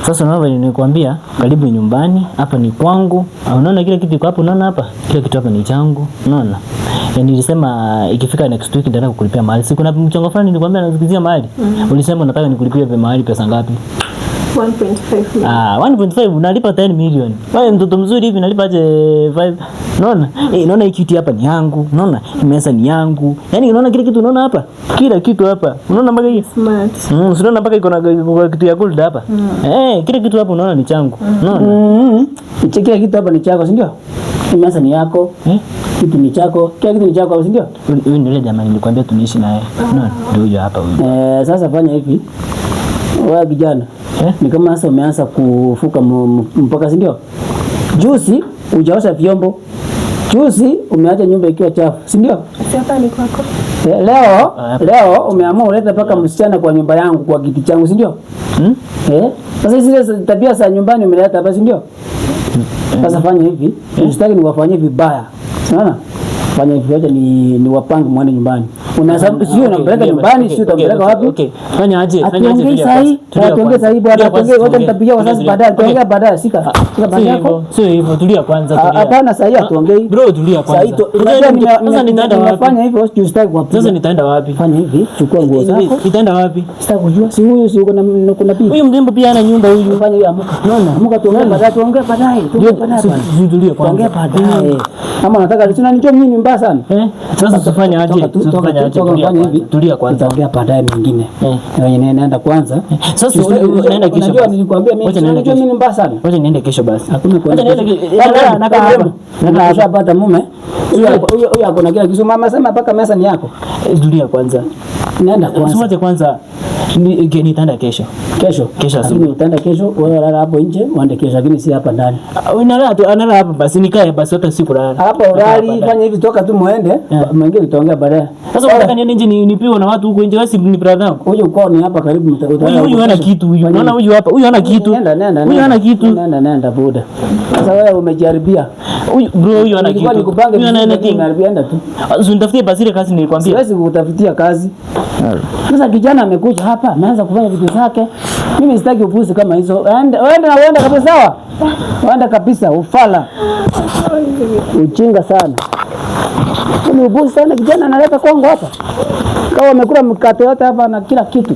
Sasa unaona vile nilikwambia, karibu nyumbani, hapa ni kwangu. Unaona kila kitu iko hapa, unaona hapa? Kila kitu hapa ni changu. Unaona? Ya nilisema ikifika next week nitaenda kukulipia mahali. Si kuna mchongo fulani nilikwambia nasikizia mahali? Ulisema unataka nikulipie mahali pesa ngapi? 1.5 million. Ah, 1.5 unalipa 10 million. Wewe mtoto mzuri hivi nalipa aje 5? Unaona? Eh, unaona hii kiti hapa ni yangu. Unaona? Hii meza ni yangu. Yaani unaona kila kitu unaona hapa? Kila kitu hapa. Unaona mpaka hii? Smart. Unaona mpaka iko na kitu ya gold hapa. Eh, kila kitu hapa unaona ni changu. Unaona? Kila kitu hapa ni chako, si ndio? Meza ni yako. Eh? Kitu ni chako. Kila kitu ni chako, si ndio? Huyu ni yule jamaa nilikwambia tunaishi naye. Unaona? Ndio huyo hapa huyu. Eh, sasa fanya hivi. Wewe kijana. Eh? Ni kama sasa umeanza kufuka mpaka, si ndio? Juzi hujaosha vyombo. Juzi umeacha nyumba ikiwa chafu, si ndio? Si hapa ni kwako? Eh, leo Ah, leo umeamua ulete mpaka msichana kwa nyumba yangu kwa kiti changu, si ndio? Hmm? Eh? Sasa zile tabia za nyumbani umeleta hapa, si ndio? Sasa fanya hivi, usitaki niwafanyie vibaya. Unaona? Fanya hivi, acha ni wapange muende nyumbani. Unasema sio unampeleka nyumbani, sio utampeleka wapi? Okay. Fanya aje? Fanya aje? Atuongee Tulia sahi, kwanza. Tulia atuongee kwanza. sahi bwana, Tulia atuongee, kwanza, wacha tuongee. nitapigia wazazi Tulia. baadaye, tuongee Okay. baadaye, shika. Shika Sio bagi yako. hivyo, sio hivyo, tulia kwanza, Ah, tulia. hapana, sahi hatuongei. Bro, tulia kwanza. Sahi tu, unajua Sasa nitaenda wapi? nimefanya hivyo, sio sitaki kuwapiga. Sasa nitaenda wapi? Fanya hivi, chukua nguo zako. Nitaenda wapi? Sitaki kujua, si huyu si uko na kuna bibi. Huyu mrembo pia ana nyumba huyu. Fanya hivi, amuka. Amuka tuongee baadaye, tuongee baadaye, tuongee baadaye bwana. Tulie kwanza. Tuongee baadaye. Ama unataka si unanijua mimi ni mbaya sana. Eh? Sasa tufanye aje? Toka tu, Sasa toka tufanye tu, aje? toka Tulia fanya kwanza. hivi. Tulia kwanza. Tutaongea baadaye mengine. Eh. Na wenye naenda kwanza. Sasa naenda kesho. Unajua basi. nilikwambia mimi Wacha niende unajua kesho. mimi ni mbaya sana. Wacha niende kesho basi. Hakuna kuenda. Wacha niende kesho. nakaa hapa. Nakaa hapa. Ushapata mume. Huyo huyo huyo ako na kila kitu. Mama sema mpaka meza ni yako. Tulia kwanza. Nenda kwanza. Usiwache kwanza. Nitaenda kesho. Kesho. Kesho asubuhi. Lakini utaenda kesho, wewe lala hapo nje, uende kesho lakini si hapa ndani. Unalala tu, analala hapa basi nikae basi hata siku kulala. Hapa ulali, fanya hivi, toka tu muende, mwingine tutaongea baadaye. Sasa unataka niende nje nipigwe na watu huko nje, wewe si ni brother yangu. Huyu ukoo ni hapa karibu Huyu huyu hana kitu huyu. Unaona huyu hapa, huyu hana kitu. Nenda nenda. Huyu hana kitu. Nenda nenda buda. Sasa wewe umejaribia. Huyu bro huyu hana Nilikuwa kitu. nikupange Huyu hana vizuri, lakini anything. umeharibia, enda tu. Usinitafutie basi ile kazi nilikwambia. Siwezi kukutafutia kazi. Sasa kijana amekuja hapa, ameanza kufanya vitu zake. Mimi sitaki upuzi kama hizo. Uende uende na uende kabisa sawa? Uende kabisa ufala. Ujinga sana. Ni upuzi sana kijana analeta kwangu hapa. Kama amekula mkate yote hapa na kila kitu.